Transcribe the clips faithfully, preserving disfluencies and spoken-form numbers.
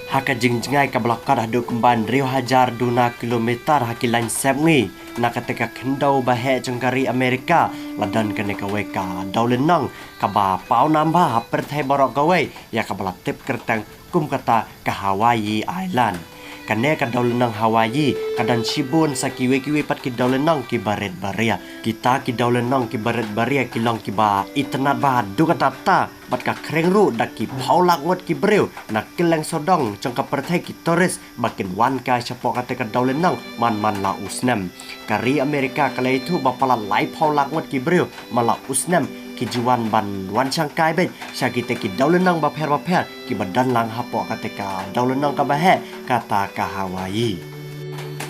Ha ka jingjngai kaba la kot haduh kumba hynriew hajar duna kilometer ha ki lain sepngi na kata ka khyndew baheh jong ka ri Amerika, la don kane kawei ka dewlynnong kaba pawnam bha ha pyrthei baroh kawei, ïa kaba la tip kyrteng kum kata ka Hawaii Island. Kane ka dewlynnong Hawaii ka don shibun sa kiwei kiwei pat ki dewlynnong kiba rit ba ria. Kita ki dewlynnong kiba rit ba ria ki long kiba itynnad bha haduh katta katta, bad ka khring ruh da ki phew lak ngut ki briew na kylleng sawdong jong ka pyrthei, ki tourist ba kin wan kai shapoh kata ka dewlynnong man man la u snem. Ka ri Amerika ka la ïathuh ba palat laiphew lak ngut ki briew man la u snem ki ju wan ban wan shang kai beit sha kita ki dewlynnong bapher bapher kiba don lang hapoh kata ka dewlynnong kaba heh kata ka Hawaii.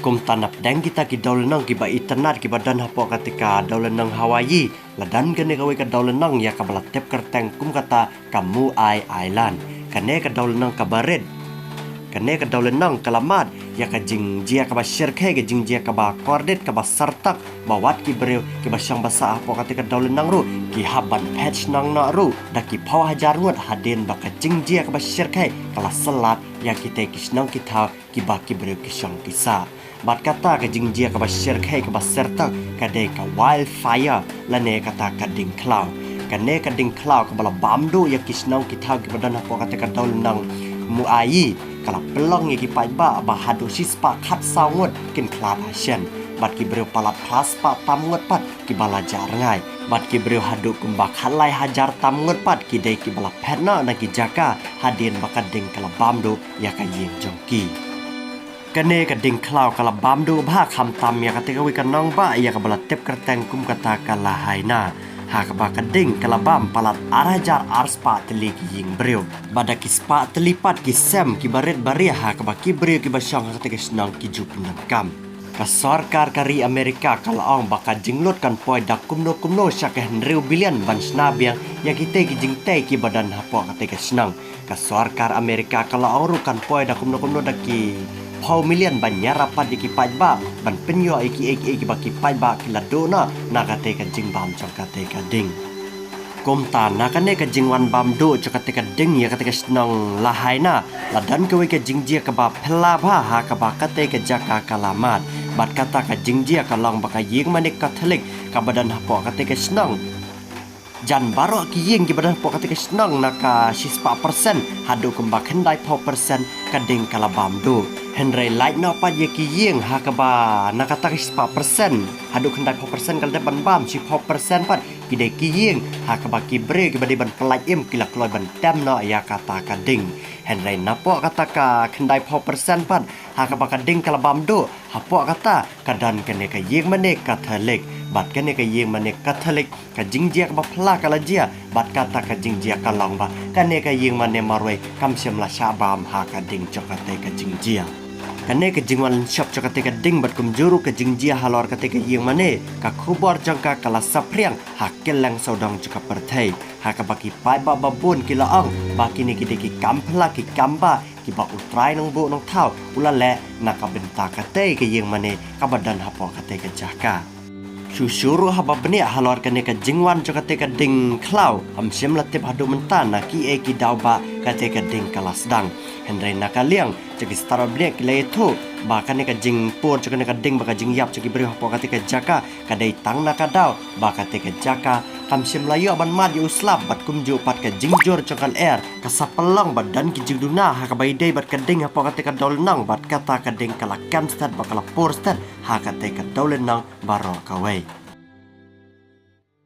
Kumta napdeng kita ki dewlynnong kiba itynnad kiba don hapoh kata ka dewlynnong Hawaii, la don kane kawei ka dewlynnong ïa kaba la tip kyrteng kum kata ka Moai Island. Kane ka dewlynnong kaba rit, kane ka dewlynnong ka la mad ïa ka jingjia kaba shyrkhei, ka jingjia kaba kordit, kaba syrtok, ba wat ki briew kiba shong ba sah hapoh kata ka dewlynnong ruh ki hap ban phet shnong noh ruh da ki phew hajar ngut, hadien ba ka jingjia kaba shyrkhei ka la sylap ïa kita ki shnong ki thaw kiba ki briew ki shong ki sah. Bad kata ka jingjia kaba shyrkhei kaba syrtok ka dei ka wildfire lane kata ka ding khlaw. Kane ka ding khlaw kaba la bam duh ïa ki shnong ki thaw kiba don hapoh kata ka dewlynnong Moai ka la pynlong ïa ki paidbah ba haduh shispah khatsaw ngut kin khlad ha shen. Bad ki briew palat phra spah tam ngut pat kiba la jah rngai. Bad ki briew haduh kumba khatlai hajar tam ngut pat ki dei kiba la phet noh na ki jaka hadien ba ka ding ka la bam duh ïa ka ïing jong ki. Kane ka ding khlaw ka la bam duh bha khamtam ïa kata kawei ka nongbah ïa kaba la tip kyrteng kum kata ka Lahaina. Ha kaba ka ding ka la bam palat ar hajar ar spah tylli ki ïing briew. Bad da ki spah tylli pat ki sem kiba rit ba ria ha kaba ki briew kiba shong ha kata ka shnong ki ju pyndonkam. Ka sorkar ka ri Amerika ka la ong ba ka jinglut kan poi da kumno kumno sha ka hynriew billion ban shna biang ïa kita ki jingtei kiba don hapoh kata ka shnong. Ka sorkar Amerika ka la ong ruh kan poi da kumno kumno da ki phew million ban ïarap pat ïa ki paidbah ban pynïoh ïa kiei kiei kiba ki paidbah ki la duh noh na kata ka jingbam jong kata ka ding. Kumta na kane ka jingwan bam duh jong kata ka ding ïa kata ka shnong Lahaina, la don kawei ka jingjia kaba phylla bha ha kaba kata ka jaka ka la mad. Bad kata ka jingjia ka long ba ka ïing mane Katholik kaba don hapoh kata ka shnong, jan baroh ki ïing kiba don hapoh kata ka shnong na ka shispah persen haduh kumba khyndai phew persen ka ding ka la bam duh. Hynrei lait noh pat ïa ki ïing ha kaba na kata ka shispah persen haduh khyndai phew persen ka la dep ban bam, shiphew persen pat ki dei ki ïing ha kaba ki briew kiba dei ban pyllait im ki la kloi ban tem noh ïa kata ka ding. Hynrei napoh kata ka khyndai phew persen pat ha kaba ka ding ka la bam duh, hapoh kata ka don kane ka ïing mane Katholik. Bad kane ka ïing mane Katholik, ka jingjia kaba phylla ka la jia, bad kata ka jingjia ka long ba kane ka ïing mane marwei kam shym la shah bam ha ka ding jong kata ka jingjia. Kane ka jingwan shop jong kata ka ding bad kumjuh ruh ka jingjia halor kata ka ïing mane, ka khubor jong ka ka la saphriang ha kylleng sawdong jong ka pyrthei. Ha kaba ki paidbah ba bun ki la ong ba kine ki dei ki kam phylla, ki kam bah kiba U Trai Nongbuh Nongthaw u la leh na ka bynta kata ka ïing mane kaba don hapoh kata ka jaka. Shuh shuh ruh haba bniah halor kane ka jingwan jong kata ka ding khlaw, ym shym la tip haduh mynta na kiei ki daw ba kata ka ding ka la sdang. Hynrei na ka liang jong ki stad ba bniah ki la ïathuh ba kane ka jingpur jong kane ka ding bad ka jingïap jong ki briew hapoh kata ka jaka ka dei tang na ka daw ba kata ka jaka kam shym la ïoh ban mad ïa u slap, bad kumjuh pat ka jingjur jong ka lyer ka sa pynlong ba don ki jingduna ha kaba ïadei bad ka ding hapoh kata ka dewlynnong, bad kata ka ding ka la kem stet bad ka la pur stet ha kata ka dewlynnong baroh kawei.